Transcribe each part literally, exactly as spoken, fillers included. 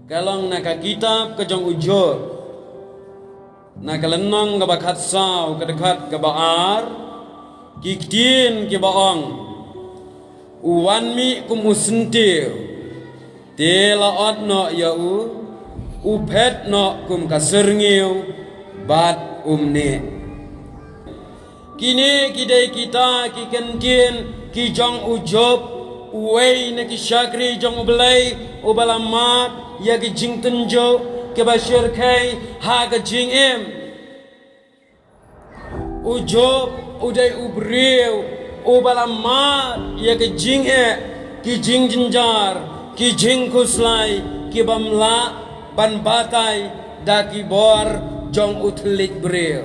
Ka long na ka kitab ka jong u Job, na ka lynnong kaba khatsaw, ka dkhot kaba ar, ki ktien kiba ong: U wan mih kum u syntiew, te la ot noh ïa u, u phet noh kum ka syrngiew, bad um neh. Kine ki dei kita ki kyntien ki jong u Job, uwei na ki shakri jong U Blei, uba la mad ïa ki jingtynjuh kiba shyrkhei ha ka jingim. U Job u dei u briew uba la mad ïa ki jingeh, ki jingjynjar, ki jingkhuslai, ki bym lah ban batai da ki bor jong u thylliej briew.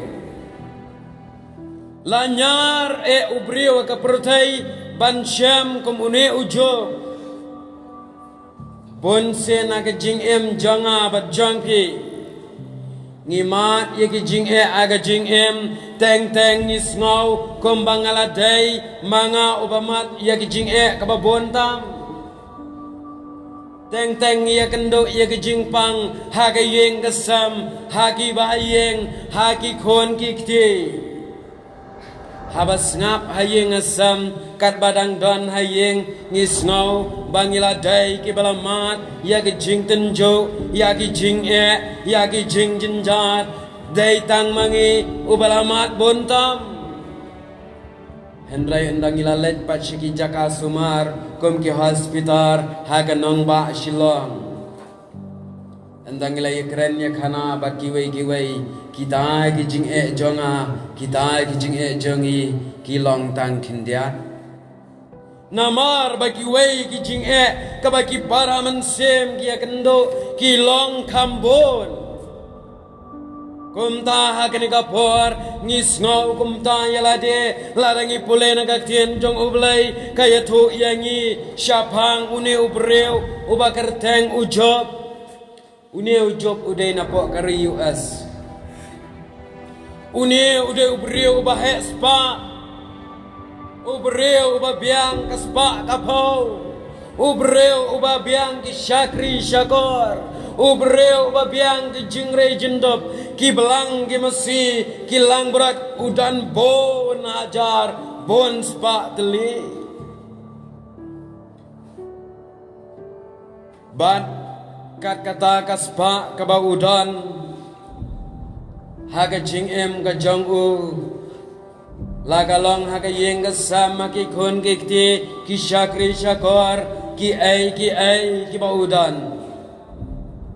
La ñiar eh u briew ha ka pyrthei ban shem kum une u Job. Bun sien ha ka jingim jong nga bad jong phi, ngi mad ïa ki jingeh ha ka jingim, teng teng ngi sngew kumba nga la dei ma nga uba mad ïa ki jingeh kaba bun tam. Teng teng ngi ïakynduh ïa ki jingpang ha ka ïing ka sem, ha ki bahaïing, ha ki khun ki kti. Haba sngap ha ïing ha sem, katba dang don ha ïing, ngi sngew ba ngi la dei kiba la mad ïa ki jingtynjuh, ïa ki jingeh, ïa ki jingjynjar. Dei tang ma ngi uba la mad bun tam. Hynrei ynda ngi la leit pat sha ki jaka sumar kum ki hospital ha ka nongbah Shillong, ynda ngi la ïakren ïakhana bad kiwei kiwei, kita ki jingeh jong nga, kita ki jingeh jong ngi, ki long tang khyndiat. Namar ba kiwei ki jingeh kaba ki para mynsiem ki ïakynduh ki long kham bun. Kumta ha kane ka por ngi sngew kumta ïa lade, lada ngi pule na ka ktien jong U Blei ka ïathuh ïa ngi shaphang une u briew uba kyrteng u Job. Une u Job u dei napoh ka ri U S. Une u dei u briew uba heh spah, u briew uba biang ka spah ka phew, u briew uba biang ki shakri shakor, u briew uba biang ki jingrei jingdop, ki blang ki masi, ki langbrot, u don bun hajar, bun spah tylli. Bad kat kata ka spah kaba u don ha ka jingim ka jong u, la ka long ha ka ïing ka sem, ha ki khun ki kti, ki shakri shakor, kiei kiei kiba u don,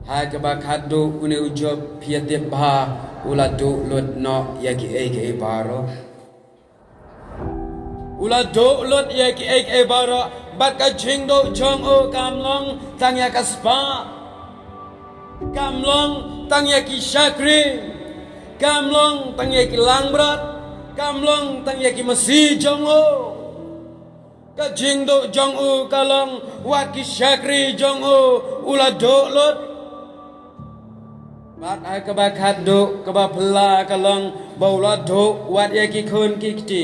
ha kaba khatduh une u Job, phi ïa tip bha, u la duh lut noh ïa kiei kiei baroh. U la duh lut ïa kiei kiei baroh, bad ka jingduh jong u kam long tang ïa ka spah, kam long tang ïa ki shakri, kam long tang ïa ki langbrot, kam long tang ïa ki masi jong u. Ka jingduh jong u ka long wat ki shakri jong u, u la duh lut. Bad ha kaba khatduh, kaba phylla ka long ba u la duh wat ïa ki khun ki kti.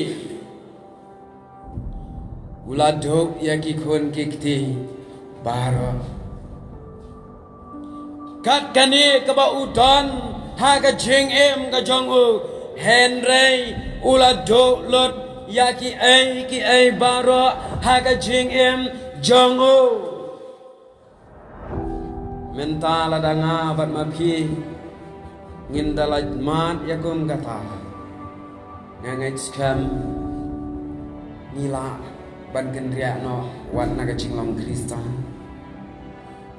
U la duh ïa ki khun ki kti baroh. Kat kane kaba u don ha ka jingim ka jong u, hynrei u la duh lut ïa kiei kiei baroh ha ka jingim jong u. Mynta lada nga bad ma phi ngin da leit mad ïa kum kata, nga ngeit skhem ngi lah ban kynriah noh wat na ka jinglong Khristan.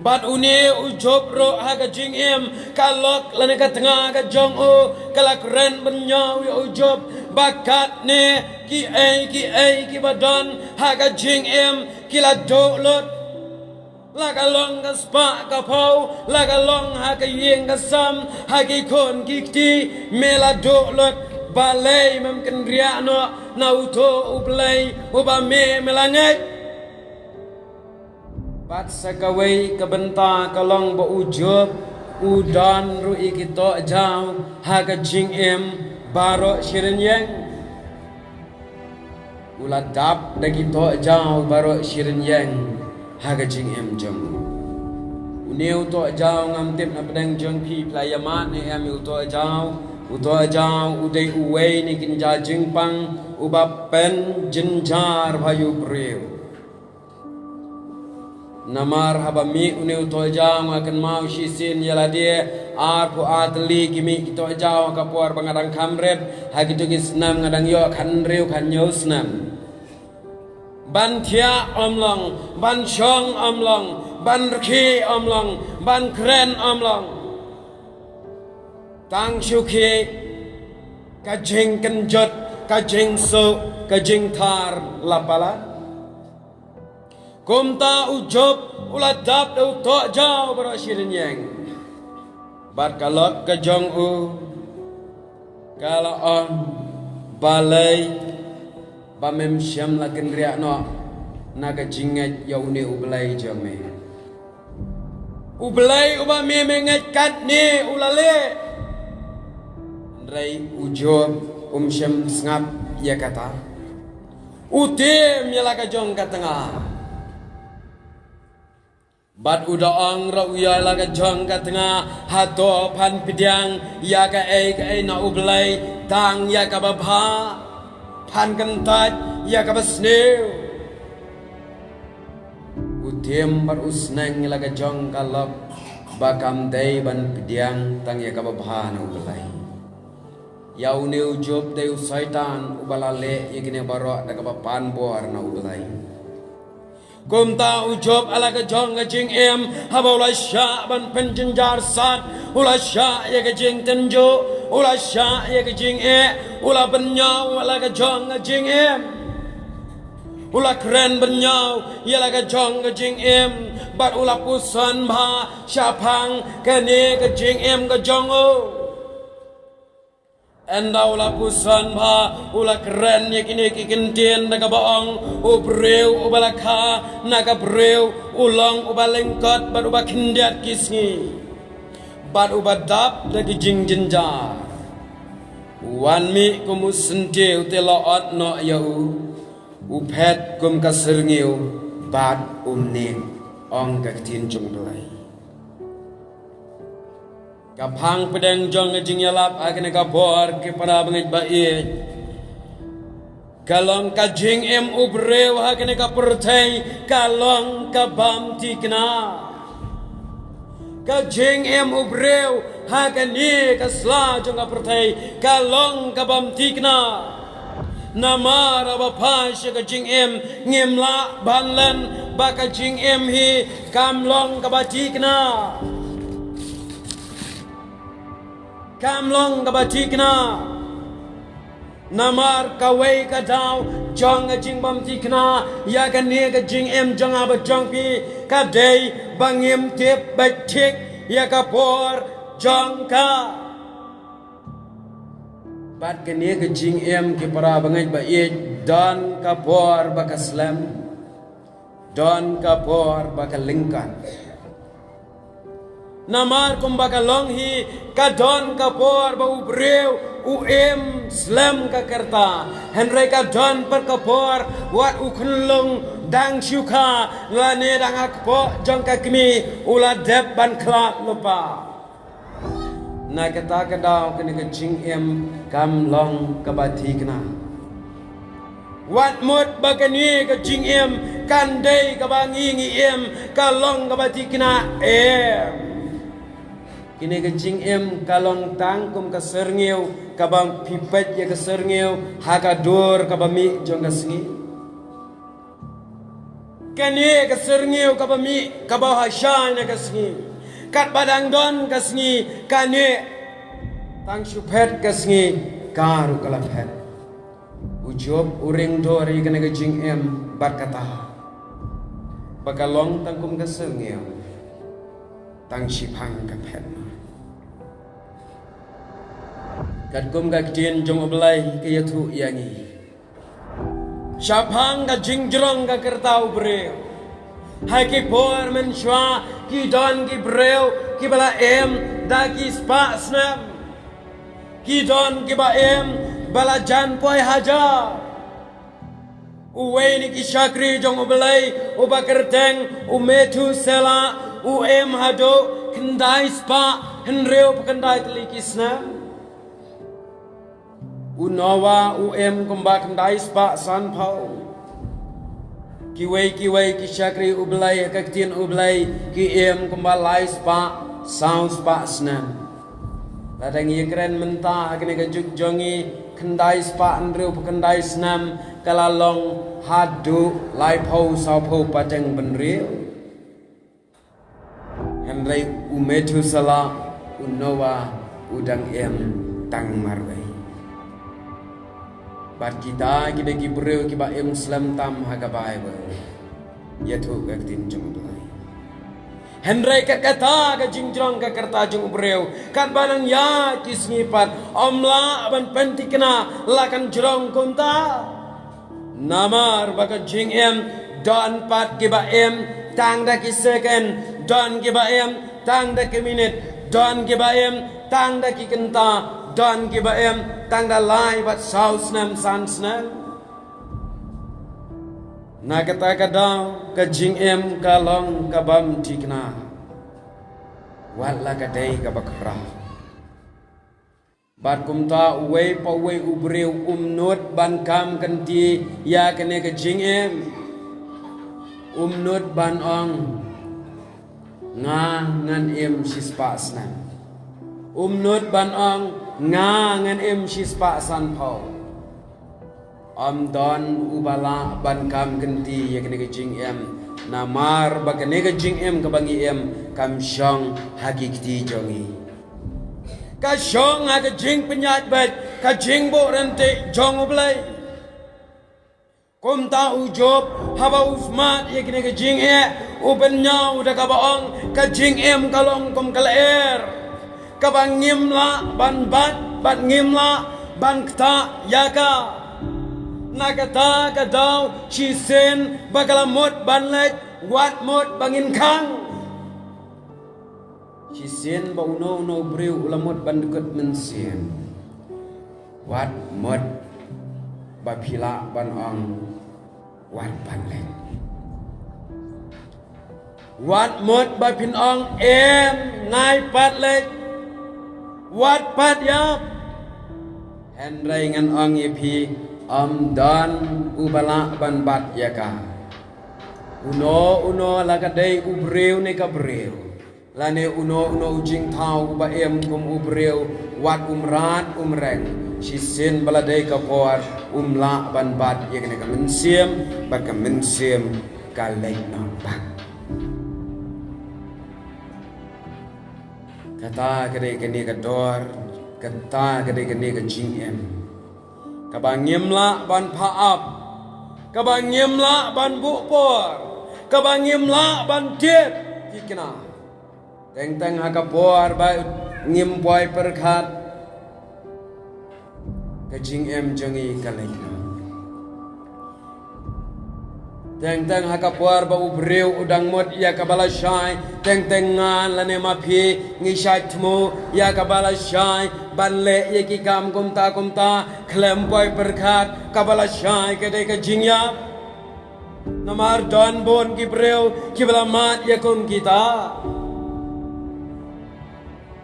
Bad une u Job ruh ha ka jingim, ka lok lane ka tnga ka jong u ka la kren bynñiaw ïa u Job ba katne kiei kiei kiba don ha ka jingim ki la duh lut. La ka long ka spah ka phew, la ka long ha ka ïing ka sem, ha ki khun ki kti, me la duh lut, balei mem kynriah noh na uto U Blei uba me me la ngeit? Bad sa kawei ka bynta ka long ba u Job u don ruh ïa ki tohjaw ha ka jingim baroh shi rynïeng. U la dap da ki tohjaw baroh shi rynïeng ha ka jingim jong u. U Une u tohjaw ngam tip na pdeng jong phi phi la ïamad ne em ïa u tohjaw. U tohjaw u dei uwei na kine ki jingpang uba pynjynjar bha ïa u briew. Namar haba mih une u tohjaw nga kynmaw shisien ïa lade arphew ar tylli ki mih ki tohjaw ha ka por ba nga dang kham rit, ha kito ki snem nga dang ïoh khathynriew khathynñiew snem. Ban thiah ym long, ban shong ym long, ban rkhie ym long, ban kren ym long. Tang shu khie ka jingkynjut, ka jingsuk, ka jingthar la palat. Kumta u Job u la dap da u tohjaw baroh shi rynïeng. Bad ka lok ka jong u ka la ong, balei ba mem shym la kynriah noh na ka jingngeit ïa une u Blei jong me? U Blei uba me me ngeit katne u la leh. Hynrei u Job um shym sngap ïa kata. U tim ïa la ka jong ka tnga. Bad u da ong ruh ïa la ka jong ka tnga, hato phan pdiang ïa kaei kaei na u Blei, tang ïa kaba bha? Phan kyntait ïa kaba sniew? U tim bad u sneng ïa la ka jong ka lok ba kam dei ban pdiang tang ïa kaba bha na u Blei. Ïa une u Job dei u Soitan uba la leh ïa kine baroh da kaba pan bor na u Blei. Kumta u Job ha la ka jong ka jingim, haba u la shah ban pynjynjar sat, u la shah ïa ka jingtynjuh, u la shah ïa ka jingeh, u la bynñiaw ha la ka jong ka jingim. U la kren bynñiaw ïa la ka jong ka jingim, bad u la puson bha shaphang kane ka jingim ka jong u. Ynda u la puson bha, u la kren ïa kine ki kyntien da kaba ong, u briew uba la kha na ka briew u long uba lyngkot bad uba khyndiat ki sngi, bad uba dap da ki jingjynjar. U wan mih kum u syntiew te la ot noh ïa u. U phet kum ka syrngiew bad um neh, ong ka ktien jong u Blei. Ka phang pdeng jong ka jingïalap ha kane ka por, ki para bangeit ba ïeit, ka long ka jingim u briew ha kane ka pyrthei ka long ka bym thikna. Ka jingim u briew ha kane ka sla jong ka pyrthei ka long ka bym thikna. Namar haba phai sha ka jingim, ngim lah ban len ba ka jingim hi kam long kaba thikna. Kam long kaba thikna. Namar kawei ka daw jong ka jingbym thikna ïa kane ka jingim jong nga bad jong phi, ka dei ba ngim tip beit thik ïa ka por jong ka. Bad kane ka jingim, ki para bangeit ba ïeit, don ka por ba ka slem, don ka por ba ka lyngkot. Namar kumba ka long hi, ka don ka por ba u briew u im slem ka rta, hynrei ka don pat ka por wat u khunlung dang shu kha lane dang ha kpoh jong ka kmie u la dep ban khlad lypa. Na kata ka daw kane ka jingim kam long kaba thikna. Wat mut ba kane ka jingim kan dei kaba ngi ngi im ka long kaba thikna em. Kane ka jingim ka long tang kum ka syrngiew kaba phi peit ïa ka syrngiew ha ka dur kaba mih jong ka sngi. Kane ka syrngiew kaba mih kaba ha shai na ka sngi. Katba dang don ka sngi kane, tang shu phet ka sngi ka ruh ka la phet. U Job u ring dur ïa kane ka jingim bad kata ba ka long tang kum ka syrngiew, tang shiphang ka phet. Katkum ka ktien jong U Blei ka ïathuh ïa ngi shaphang ka jingjrong ka rta u briew. Ha ki por mynshuwa ki don ki briew kiba la im da ki spah snem. Ki don kiba im ba la jan poi hajar. Uwei na ki shakri jong U Blei uba kyrteng u Methuselah U im haduh khyndai spah hynriew phew khyndai tylli ki snem. U Noah u im kumba khyndai spah sanphew. Kiwei kiwei ki shakri U Blei ha ka ktien U Blei ki im kumba lai spah saw spah snem. Lada ngi kren mynta ha kane ka juk jong ngi, khyndai spah hynriew phew khyndai snem ka la long haduh laiphew sawphew pateng bynriew. Hynrei u Methuselah, u Noah, u dang im tang marwei. Bad kita ki dei ki briew kiba im slem tam ha ka Baibl. Ïathuh ka ktien jong U Blei. Hynrei kat kata ka jingjrong ka rta jong u briew, katba nang ïaid ki sngi pat, ym lah ban pynthikna la kan jrong kumta. Namar ba ka jingim don pat kiba im tang da ki second, don kiba im tang da ki minit, don kiba im tang da ki kynta, don kiba im tang da lai bad saw snem, san snem. Na kata ka daw ka jingim ka long ka bym thikna, wat la ka dei kaba khraw. Bad kumta uwei pa uwei u briew um nud ban kam kynti ïa kane ka jingim. Um nud ban ong, nga ngan im shispah snem. Um nud ban ong, nga ngan im shispah sanphew. Ym don uba lah ban kam kynti ïa kane ka jingim. Namar ba kane ka jingim kaba ngi im kam shong ha ki kti jong ngi. Ka shong ha ka jingpynïaid beit, ka jingbuh ryntih jong U Blei. Kumta u Job, haba u smat ïa kane ka jingeh, u pynñiaw da kaba ong, ka jingim ka long kum ka lyer kaba ngim lah ban bat bad ngim lah ban ktah ïa ka. Na kata ka daw shisien ba ka la mut ban leit, wat mut ba ngin khang. Shisien ba uno uno u briew u la mut ban dkut mynsiem, wat mut ba phi lah ban ong, wat pat leit. Wat mut ba phin ong, em, nai pat leit, wat pat ïap. Hynrei ngan ong ïa phi, ym don uba lah ban bat ïa ka. Uno uno, la ka dei u briew ne ka briew, lane uno uno u jingthaw uba im kum u briew, wat u mrad u mreng, shisien ba la dei ka por um lah ban bat ïa kane ka mynsiem, bad ka mynsiem ka leit noh pat. Kata ka dei kane ka dor, kata ka dei kane ka jingim kaba ngim lah ban phah ap, kaba ngim lah ban buh por, kaba ngim lah ban tip thikna. Teng teng ha ka por ba ngim poi pyrkhat, ka jingim jong ngi ka leit noh. Teng teng ha ka por ba u briew u dang mut ïa kaba lashai, teng teng nga lane ma phi ngi shait thmu ïa kaba lashai ban leh ïa ki kam kumta kumta, khlem poi pyrkhat, kaba lashai ka dei ka jingïap. Namar don bun ki briew kiba la mad ïa kum kita.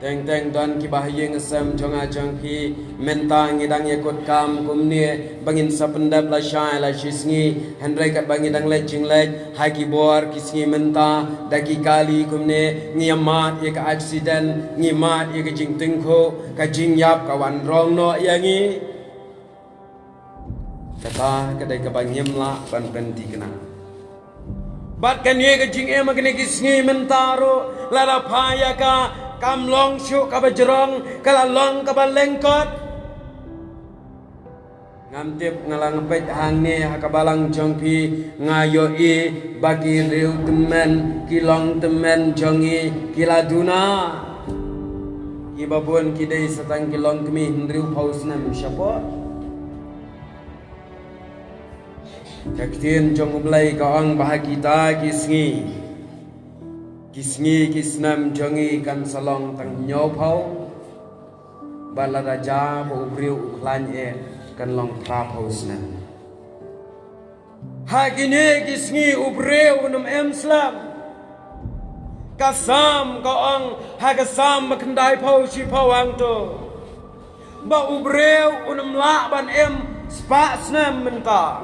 Teng teng don kiba ha ïing ha sem jong nga jong phi, mynta ngi dang ïakut kam kumne ba ngin sa pyndep lashai la shisngi, hynrei katba ngi dang leit jingleit ha ki bor ki sngi mynta, da ki kali kumne, ngi ïa mad ïa ka accident, ngi mad ïa ka jingtyngkhuh, ka jingïap ka wan rong noh ïa ngi. Kata ka dei kaba ngim lah ban pynthikna. Bad kane ka jingim ha kine ki sngi mynta ruh, lada pha ïa ka, kam long shuh kaba jrong, ka la long kaba lyngkot. Ngam tip, nga la peit hangne ha ka balang jong phi, nga ïohi ba ki riew tymmen ki long tymmen jong ngi ki la duna. Kiba bun ki dei sa tang ki longkmie hynriewphew snem shapoh. Ka ktien jong U Blei ka ong ba ha kita ki sngi, ki sngi ki snem jong ngi kan sa long tang hynñiewphew, bad lada jia ba u briew u khlaiñ eh kan long phraphew snem. Ha kine ki sngi u briew un ym em slem. Ka Salm ka ong ha ka Salm ba khyndaiphew shiphew hangto, ba u briew un ym lah ban im spah snem mynta.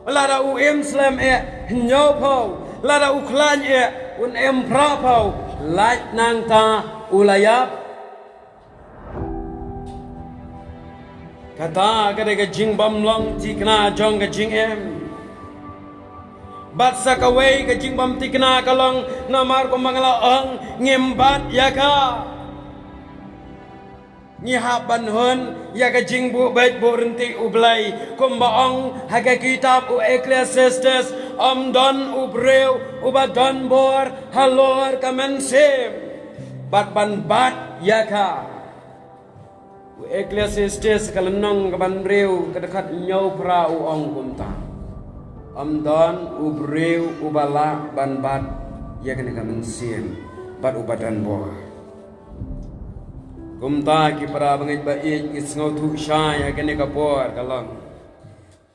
Lada u im slem eh hynñiewphew, lada u khlaiñ eh un im phraphew, lait nangta u la ïap. Kata ka dei ka jingbymlong thikna jong ka jingim. Bad sa kawei ka jingbymthikna ka long namar kumba nga la ong ngim bat ïa ka. Ngi hap ban hun ïa ka jingbuh beit buh ryntih U Blei kumba ong ha ka kitab u Ecclesiastes, ym don u briew uba don bor halor ka mynsiem bad ban bat ïa ka. U Ecclesiastes ka lynnong kaba hynriew ka dkhot hynñiewphra u ong kumta. Ym don u briew uba lah ban bat ïa kane ka mynsiem bad uba don bor. Kumta ki para bangeit ba ïeit, ngi sngewthuh shai ha kane ka por ka long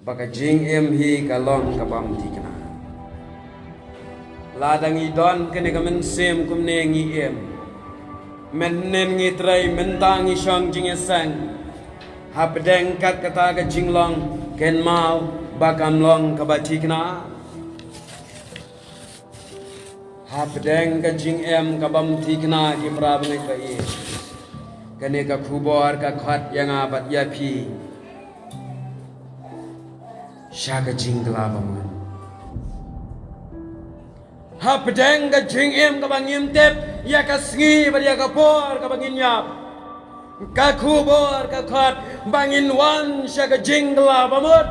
ba ka jingim hi ka long kabym thikna. Lada ngi don kane ka mynsiem kumne ngi im. Mynhynnin ngi trei, mynta ngi shong jingïaseng. Hapdeng kat kata ka jinglong, kynmaw ba kam long kaba thikna. Hapdeng ka jingim kabym thikna, ki para bangeit ba ïeit, kane ka khubor ka khot ïa nga bad ïa phi sha ka jingkylla bamut. Hapdeng ka jingim kaba ngim tip ïa ka sngi bad ïa ka por kaba ngin ïap, ka khubor ka khot ba ngin wan sha ka jingkylla bamut.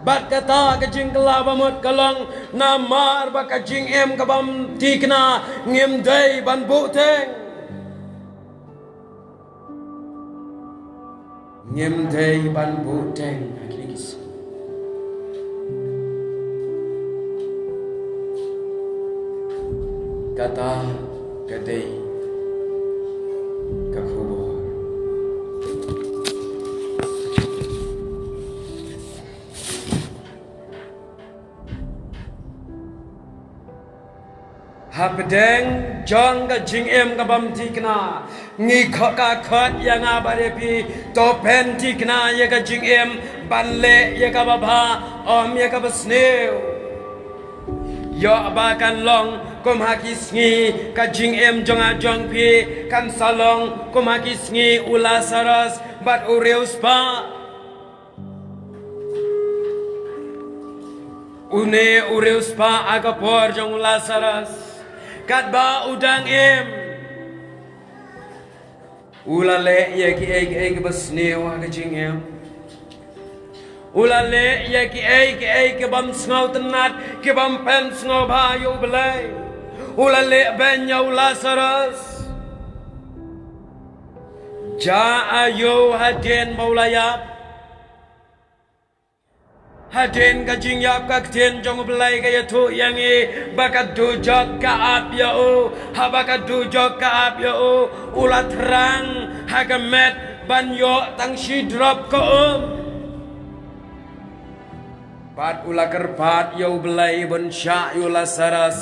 Bad kata ka jingkylla bamut ka long namar ba ka jingim kabym thikna ngim dei ban buhteng. Ngim dei ban buhteng ha kine ki sngi. Kata ka dei ka khubor. Hapdeng jong ka jingim kabym thikna, ngi kho-, ka khot ïa nga bad ïa phi, to pynthikna ïa ka jingim ban leh ïa kaba bha, ym ïa kaba sniew. Ïoh ba kan long kum ha ki sngi ka jingim jong nga jong phi, kan sa long kum ha ki sngi u Lasarus bad u riewspah. Une u riewspah ha ka por jong u Lasarus, katba u dang im, u la leh ïa kiei kiei kiba sniew ha ka jingim. U la leh ïa kiei kiei kibym sngewtynnat, kibym pynsngewbha ïa U Blei. U la leh beiñ ïa u Lasarus. Jia aïu hadien ba u la ïap? Hadien ka jingïap, ka ktien jong U Blei ka ïathuh ïa ngi ba ka dujok ka ap ïa u. Haba ka dujok ka ap ïa u, u la thrang ha ka met ban ïoh tang shi drop ka um. Bad u la kyrpad ïa U Blei ban shah ïa u Lasarus.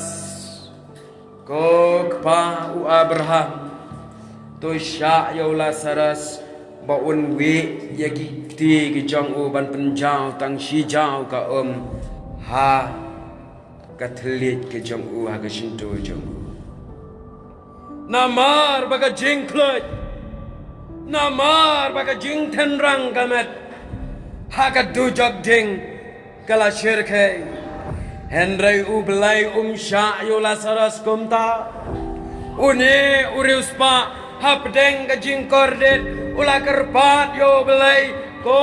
Ko Kpa u Abraham, to shah ïa u Lasarus ba un wieh ïa ki kti ki jong u ban pynjaw tang shi jaw ka um ha ka thylliej ka jong u, ha ka shyntur jong u. Namar ba ka jingkhluit, namar ba ka jingtynrang ka met ha ka dujok ding ka la shyrkhei. Hynrei U Blei um shah ïa u Lasarus kumta. Une u riewspah hapdeng ka jingkordit u la kyrpad ïa U Blei, ko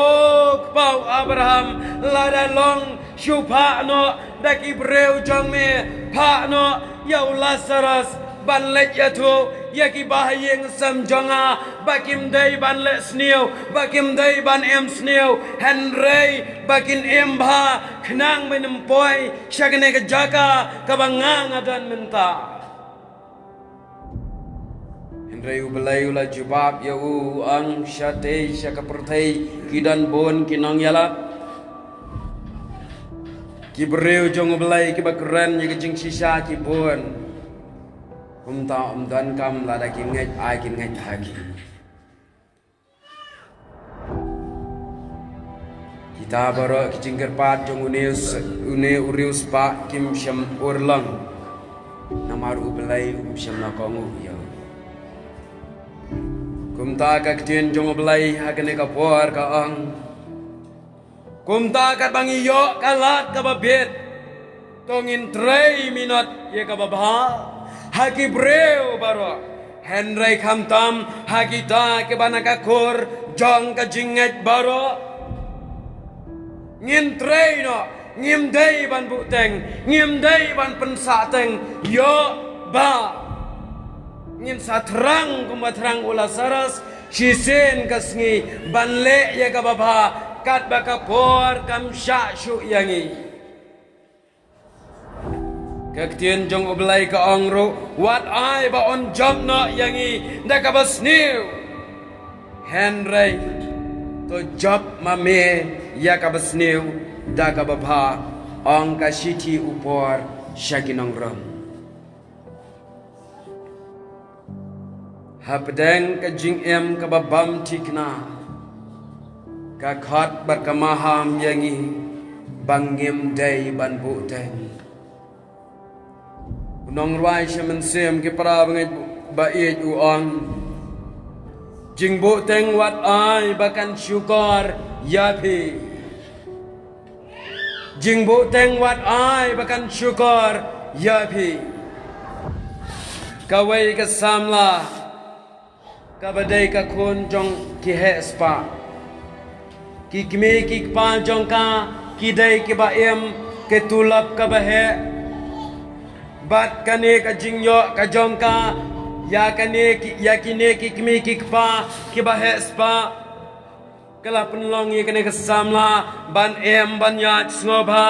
Kpa u Abraham, lada long, shu phah noh da ki briew jong me, phah noh ïa u Lasarus ban leit ïathuh ïa ki bahaïing sem jong nga ba kim dei ban leh sniew, ba kim dei ban im sniew, hynrei ba kin im bha khnang ban ym poi sha kane ka jaka kaba nga nga don mynta. Hynrei U Blei u la jubab ïa u, u ong, shatei sha ka pyrthei ki don bun ki nongïalap. Ki briew jong U Blei kiba kren ïa ka jingshisha ki bun. Kumta ym donkam lada ki ngeit ai kin ngeit ha ki. Kita baroh ki jingkyrpad jong une u s-, une u riewspah kim shym urlong. Namar U Blei um shym la kohnguh ïa u. Kumta ka ktien jong U Blei ha kane ka por ka ong. Kumta katba ngi ïoh ka lad kaba bit, to ngin trei minot ïa kaba bha ha ki briew baroh. Hynrei khamtam ha kita kiba na ka kur jong ka jingngeit baroh. Ngin trei noh, ngim dei ban buhteng, ngim dei ban pynsah teng, ïoh ba ngin sa thrang kumba thrang u Lasarus, shisien ka sngi ban leh ïa kaba bha, katba ka por kam shah shuh ïa ngi. Ka ktien jong U Blei ka ong ruh, wat ai ba un jop noh ïa ngi da kaba sniew. Hynrei to jop ma me ïa kaba sniew da kaba bha, ong ka shithi u por sha ki nongrum. Hapdeng ka jingim kaba bam thikna, ka khot bad ka maham ïa ngi ba ngim dei ban buhteng. U nongrwai sha mynsiem ki para bangeit ba ïeit u ong, jingbuhteng wat ai ba kan shukor ïa phi. Jingbuhteng wat ai ba kan shukor ïa phi. Kawei ka samla kaba dei ka khun jong ki heh spah. Ki kmie ki kpa jong ka ki dei kiba im ki tulop kaba heh. Bad kane ka jingïoh ka jong ka ïa kane ki, ïa kine ki kmie ki kpa kiba heh spah, ka la pynlong ïa kane ka samla ban im ban ïaid sngewbha.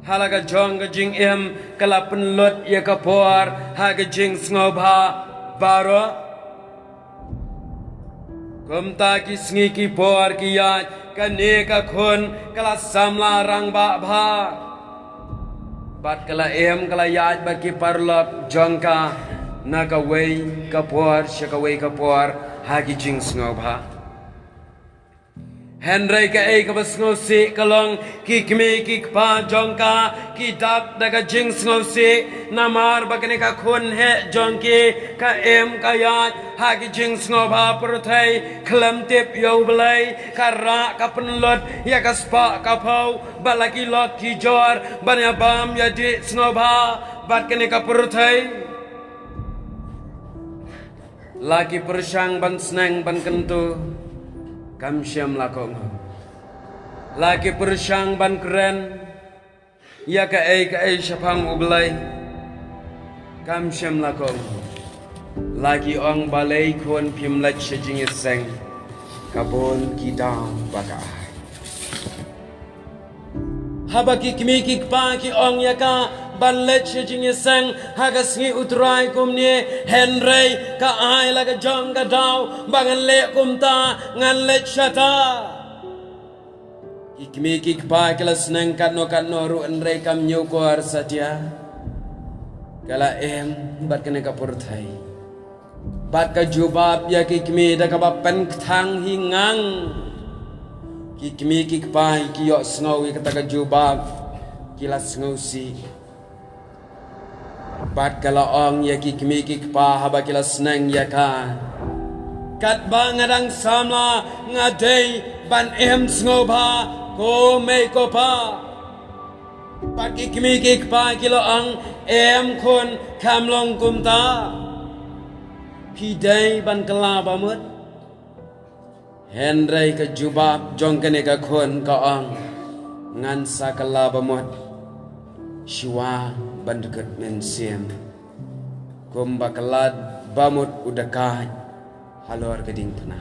Ha la ka jong ka jingim ka la pynlut ïa ka por ha ka jingsngewbha baroh. Kumta ki sngi ki por ki ïaid, kane ka khun ka la samla rangbah bha. Bad ka la im ka la ïaid bad ki paralok jong ka na kawei ka por sha kawei ka por ha ki jingsngewbha. Hynrei kaei kaba sngewsih ka long, ki kmie ki kpa jong ka ki dap da ka jingsngewsih namar ba kane ka khun heh jong ki ka im ka ïaid ha ki jingsngewbha pyrthei, khlem tip ïa U Blei, ka rah ka pynlut ïa ka spah ka phew, bad la ki lok ki jor ban ïa bam ïa dih sngewbha bad kane ka pyrthei. La ki pyrshang ban sneng ban kyntu, kam shym la kohnguh. La ki pyrshang ban kren ïa kaei kaei shaphang U Blei, kam shym la kohnguh. La ki ong, balei khun phim leit sha jingïaseng, ka bun ki daw ba ka ai. Haba ki kmie ki kpa ki ong ïa ka ban leit sha jingïaseng ha ka sngi U Trai kumne, hynrei ka ai la ka jong ka daw ba ngan leh kumta, ngan leit shata. Ki kmie ki kpa ki la sneng katno katno ruh hynrei kam ñiewkor satia. Ka la im bad kane ka pyrthei. Bad ka jubab ïa ki kmie da kaba pynkthang hi ngang. Ki kmie ki kpa ki ïohsngew ïa kata ka jubab, ki la sngewsih. Bad ka la ong ïa ki kmie ki kpa haba ki la sneng ïa ka, katba nga dang samla nga dei ban im sngewbha ko mei ko pa. Bad ki kmie ki kpa ki la ong, em khun, kam long kumta. Phi dei ban kylla ba mut. Hynrei ka jubab jong kane ka khun ka ong, ngan sa kylla ba mut shuwa ban dkut mynsiem, kumba kylla ba mut u dakaid halor ka diengphna.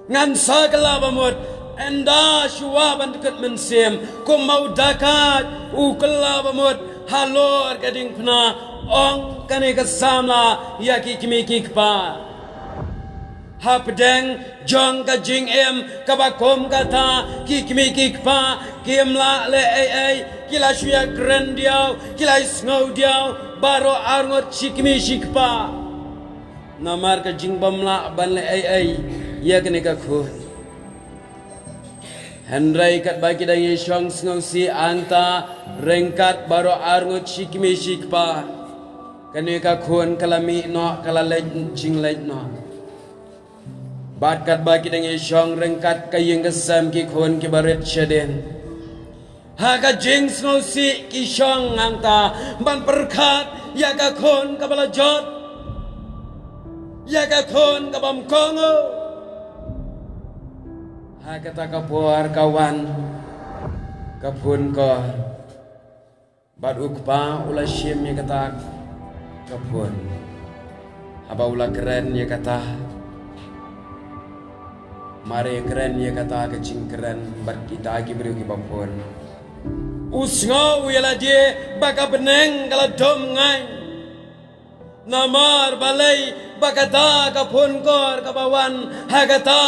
Ngan sa kylla ba mut, ynda shuwa ban dkut mynsiem, kumba u dakaid u kylla ba mut halor ka diengphna, ong kane ka samla ïa ki kmie ki kpa. Hapdeng jong ka jingim kaba kum kata, ki kmie ki kpa kim lah leh ei ei, ki la shu ïa kren diaw, ki la sngew diaw baroh arngut shi kmie shi kpa. Namar ka jingbym lah ban leh ei ei ïa kane ka khun. Hynrei katba ki dang ïashong sngewsih hangta ryngkat baroh arngut shi kmie shi kpa, kane ka khun ka la mih noh, ka la leit jingleit noh. Bad katba ki dang ïashong ryngkat ka ïing ka sem, ki khun kiba rit shadien, ha ka jingsngewsih ki shong hangta ban pyrkhat ïa ka khun kaba la jot, ïa ka khun kabym kohnguh. Ha kata ka por ka wan ka phone call. Bad u kpa u la shim ïa kata ka phone. Haba u la kren ïa kata, mar ïa kren ïa kata ka jingkren bad kita ki briew kiba phone, u sngew ïa lade ba ka bneng ka la dum ngai. Namar balei? Ba kata ka phone call kaba wan ha kata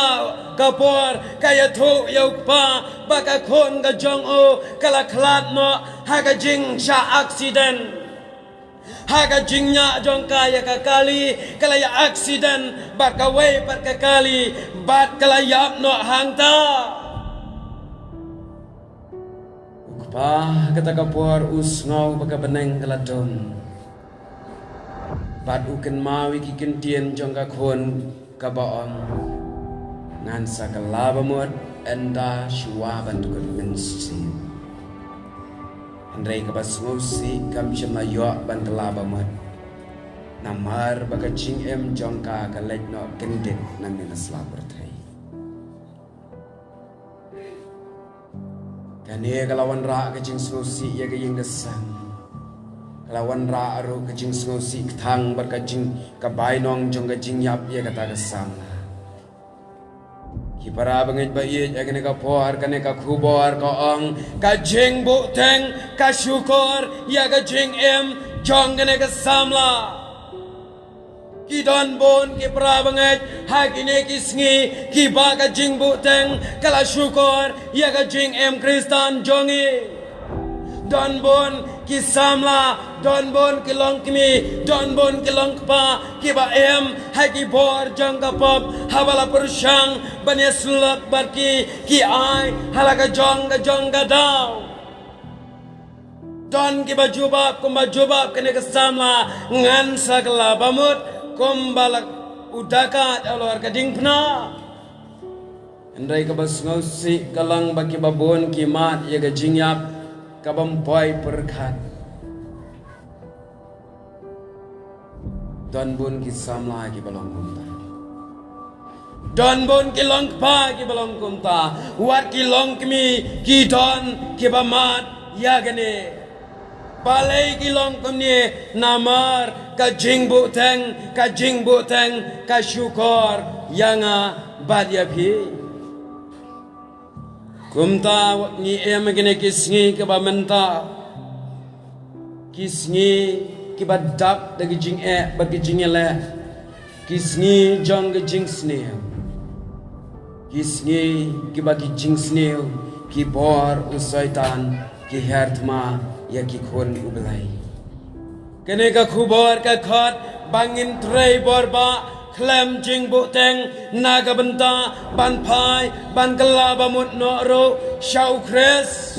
ka por ka ïathuh ïa u kpa ba ka khun ka jong u ka la khlad noh ha ka jingshah accident. Ha ka jingñiah jong ka ïa ka kali, ka la ïa accident bad kawei pat ka kali, bad ka la ïap noh hangta. U kpa ha kata ka por u sngew ba ka bneng ka la dum. Bad u kynmaw ïa ki kyntien jong ka khun kaba ong, ngan sa kylla ba mut ynda shuwa ban dkut mynsiem. Hynrei kaba sngewsih kam shym la ïoh ban kylla ba mut. Namar ba ka jingim jong ka ka leit noh kyndit nangne na sla pyrthei. Kane ka la wanrah ka jingsngewsih ïa ka ïing ka sem. Ka la wanrah ruh ka jingsngewsih kthang bad ka jing, ka bainong jong ka jingïap ïa kata ka samla. Ki para bangeit ba ïeit, ha kane ka por kane ka khubor ka ong, ka jingbuhteng ka shukor ïa ka jingim jong kane ka samla. Ki don bun ki para bangeit ha kine ki sngi kiba ka jingbuhteng ka la shukor ïa ka jingim Khristan jong ngi. Don bun ki samla, don bun ki longkmie, don bun ki longkpa kiba im ha ki bor jong ka pop, haba la pyrshang ban ïasyllok bad ki, ki ai ha la ka jong ka jong ka daw. Don kiba jubab kumba jubab kane ka samla, ngan sa kylla ba mut kumba la u dakat halor ka diengphna. Hynrei kaba sngewsih ka long ba kiba bun ki mad ïa ka jingïap kabym poi pyrkhat. Don bun ki samla kiba long kumta. Don bun ki longkpa kiba long kumta. Wat ki longkmie ki don kiba mad ïa kane. Balei ki long kumne? Namar ka jingbuhteng, ka jingbuhteng ka shukor ïa nga bad ïa phi. Kumta ngi im ha kine ki sngi kiba mynta, ki sngi kiba dap da ki jingeh bad ki jingïaleh, ki sngi jong ki jingsniew, ki sngi kiba ki jingsniew, ki bor u Soitan ki her thma ïa ki khun U Blei. Kane ka khubor ka khot ba ngin trei bor ba khlem jingbuhteng na ka bynta ban phai ban kylla ba mut noh ruh sha U Khrist.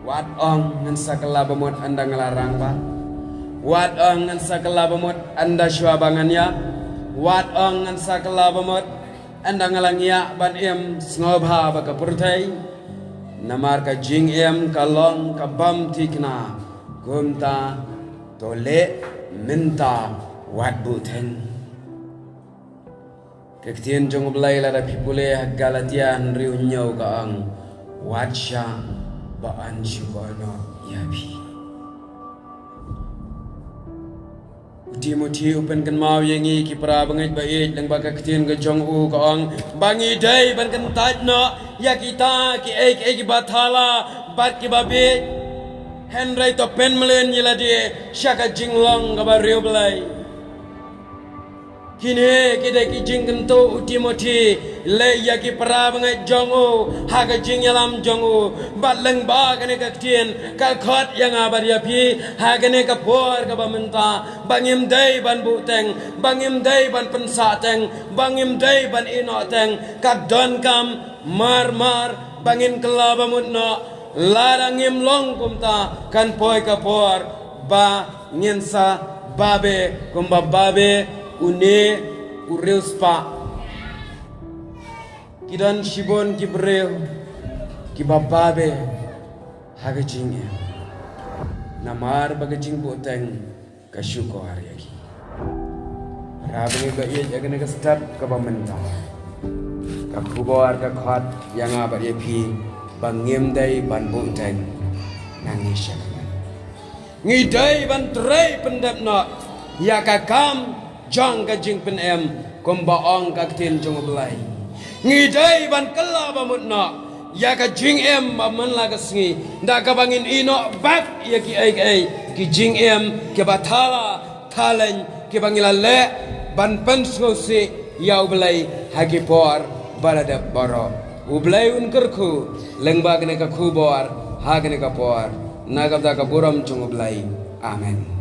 Wat ong ngan sa kylla ba mut ynda nga la rangbah. Wat ong ngan sa kylla ba mut ynda shuwa ba ngan ïap. Wat ong ngan sa kylla ba mut ynda nga la ngiah ban im sngewbha bad ka pyrthei. Namar ka jingim ka long kabym thikna. Kumta to leh mynta wat buhteng. Ka ktien jong U Blei lada phi pule ha Galatia hynriew hynñiew ka ong, wat shah ba yn shukor noh ïa phi. U Timothi u pynkynmaw ïa ngi ki para bangeit ba ïeit lyngba ka ktien ka jong u, ka ong ba ngi dei ban kyntait noh ïa kita kiei kiei kiba thala bad kiba bieit. Hynrei to pynmlien ïa lade sha ka jinglong kaba riewblei. Kine ki dei ki jingkyntu u Timothi, leh ïa ki para bangeit jong u ha ka jingïalam jong u. Bad lyngba kane ka ktien ka khot ïa nga bad ïa phi ha kane ka por kaba mynta, ba ngim dei ban buh teng, ba ngim dei ban pynsah teng, ba ngim dei ban ïehnoh teng. Ka donkam marmar ba ngin kylla ba mut noh. Lada ngim long kumta, kan poi ka por ba ngin sa babe kumba babe une u riewspah. Ki don shibun ki briew kiba babe ha ka jingim, namar ba ka jingbuh teng ka shukor ïa ki. Para bangeit ba ïeit, ïa kane ka step kaba mynta, ka khubor ka khot ïa nga bad ïa phi ba ngim dei ban buh teng. Nang ngi sha ka ngi dei ban trei pyndep noh ïa ka kam jong ka jingpynim, kumba ong ka ktien jong U Blei. Ngi dei ban kylla ba mut noh ïa ka jingim ba man la ka sngi, da kaba ngin ïehnoh bad ïa ki ei ei ki jingim kiba thala thaleng kiba ngi la leh ban pynsngewsih ïa U Blei ha ki por ba la dep baroh. U Blei un kyrkhu lyngba kane ka khubor ha kane ka por. Na ka bynta ka burom jong U Blei. Amen.